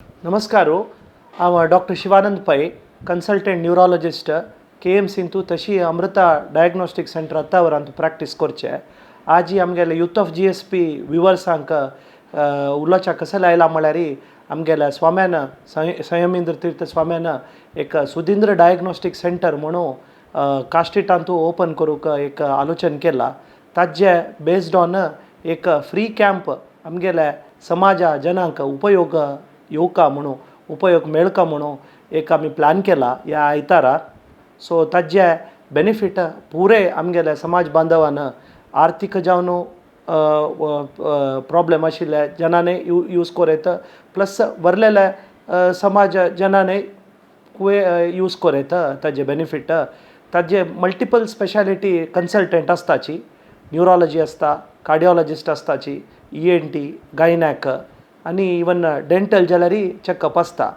नमस्कार. हांव doctor Shivanand Pai, consultant neurologist, केएमसींतू तशी अमृता डायग्नोस्टीक सेंटर अत्तावरांत प्रॅक्टीस करचे. आजी आमगेले युथ ऑफ जीएसपी व्युवर्सांक उलोवच्या कसले आयला म्हळ्यार, आमगेल्या स्वाम्यान, संयमेंद्र तीर्थ स्वाम्यान एक सुधींद्र डायग्नोस्टीक सेंटर म्हणून कास्टिटांतू ओपन करूंक एक आलोचन केला. ताजे बेस्ड ऑन एक फ्री कॅम्प आमगेल्या समाजा जनांक उपयोग येवका म्हणून, उपयोग मेळका म्हणून एक आमी प्लॅन केला ह्या आयतारा. सो ताजे बेनिफीट पुरे आमगेल्या समाज बांधवान, आर्थीक जावन प्रॉब्लेम आशिल्ल्या जनांनी यूज करूं येता, प्लस वरलेल्या समाज जनांनी यूज करूं येता ताजे बेनिफीट. ताजे मल्टिपल स्पेशालिटी कन्सल्टंट आसताची, न्युरोलॉजी आसता, कार्डियोलॉजिस्ट आसताची, ईएनटी, गायनॅक आनी इवन डेंटल जाल्यार चॅकअप आसता.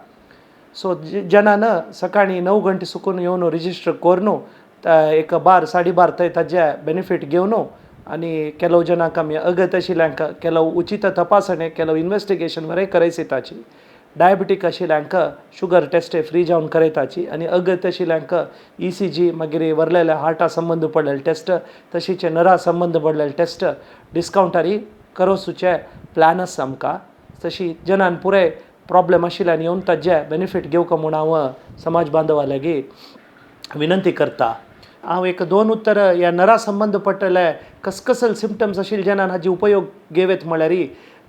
सो जनान सकाळीं 9 घंटे सुकून येवन रजिस्टर करून एक 12, 12:30 थंय ताजे बेनिफीट घेवन आनी ಕೆಲವು जनांक आमी अगत आशिल्ल्यांक ಕೆಲವು उचित तपासणे, ಕೆಲವು इन्वेस्टिगेशन बरें करयताची. डायबिटीक आशिल्ल्यांक शुगर टेस्ट फ्री जावन करयताची आनी अगत आशिल्ल्यांक ईसीजी, मागीर वरलेल्या हार्टा संबंद पडलेले टेस्ट, तशीचे नरा संबंद पडलेले टेस्ट डिस्कावंटारी करोवचे प्लॅन आसा आमकां. तशी जनान पुराय प्रॉब्लेम आशिल्ल्यान येवन ताजे बेनिफीट घेवका म्हूण हांव समाज बांधवा लागीं विनंती करता. हांव एक दोन उत्तर ह्या नरा संबंद पडटले कसकसल सिमटम्स आशिल्ले जनान हाजी उपयोग घेवेत म्हळ्यार,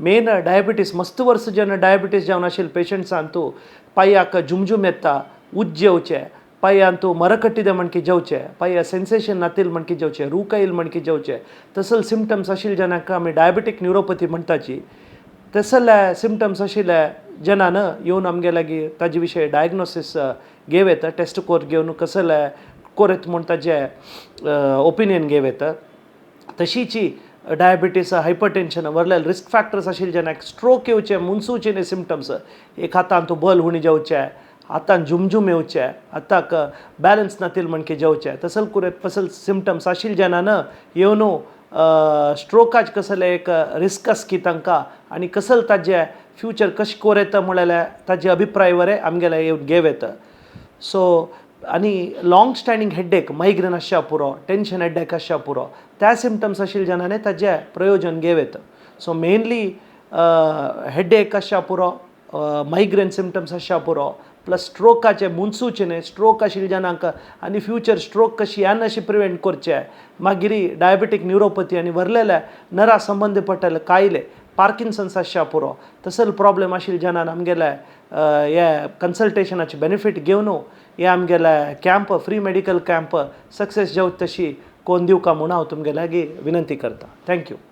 मेन डायबिटीस. मस्त वर्स जेन्ना डायबिटीस जावन आशिल्ले पेशंट्सांतू पांयाक झुमझूम येता, उज्ज येवचे, पांयांतू मरकट्टिದೆ म्हणकी जेवचे, पांया सेन्सेशन नातील म्हणकी जेवचे, रूक येईल म्हणकी जेवचे, तसले सिमटम्स आशिल्ले जनांक आमी डायबिटीक न्युरोपथी म्हणटाची. तसले सिमटम्स आशिल्ले जनान येवन आमगे लागीं ताजे विशय डायग्नोसीस घेव येता, टेस्ट कोर घेवन कसले कोरेत म्हूण ताजे ओपिनियन घेव येता. तशीची डायबिटीस, हायपरटेन्शन वरलेले रिस्क फॅक्टर्स आशिल्ले जनाक स्ट्रोक येवचे मुन्सूचेने सिमटम्स, एक हातान बल हुणी जेवचे, हातान झुमझूम येवचे, हाताक बॅलन्स नातील म्हणके जेवचे, तसल कुरे तसल सिमटम्स आशिल्ले जनान येवन स्ट्रोकाचे कसले एक रिस्क आसा की तांकां आनी कसल ताजे फ्युचर कशें कोर येता म्हळ्यार ताजे अभिप्राय वरे आमगेले येवन घेव येता. सो आनी लाँग स्टँडींग हेडेक, मायग्रेन आसच्या पुरो, टेंशन हेडेक आसच्या पुरो, त्या सिमटम्स आशिल्ले जनांनी ताजे प्रयोजन घेव येता. सो मेनली हेडेक आसच्या पुरो, मायग्रेन सिमटम्स आसच्या पुरो, प्लस स्ट्रोकाचे मुन्सूचे न्हय, स्ट्रोक आशिल्ले जनांक आनी फ्युचर स्ट्रोक कशी यान अशी प्रिवेंट करचे, मागीर डायबेटीक न्युरोपथी आनी वरलेले नरा संबंद पडटले कायले, पार्किन्सन्स आसच्या पुरो, तसल प्रॉब्लेम आशिल्ले जनान आमगेले हे कन्सल्टेशनाचे बेनिफीट घेवन हे आमगेले camp, free medical camp success जावचे तशी कोन दिवका म्हूण हांव तुमगे लागीं विनंती करता. Thank you.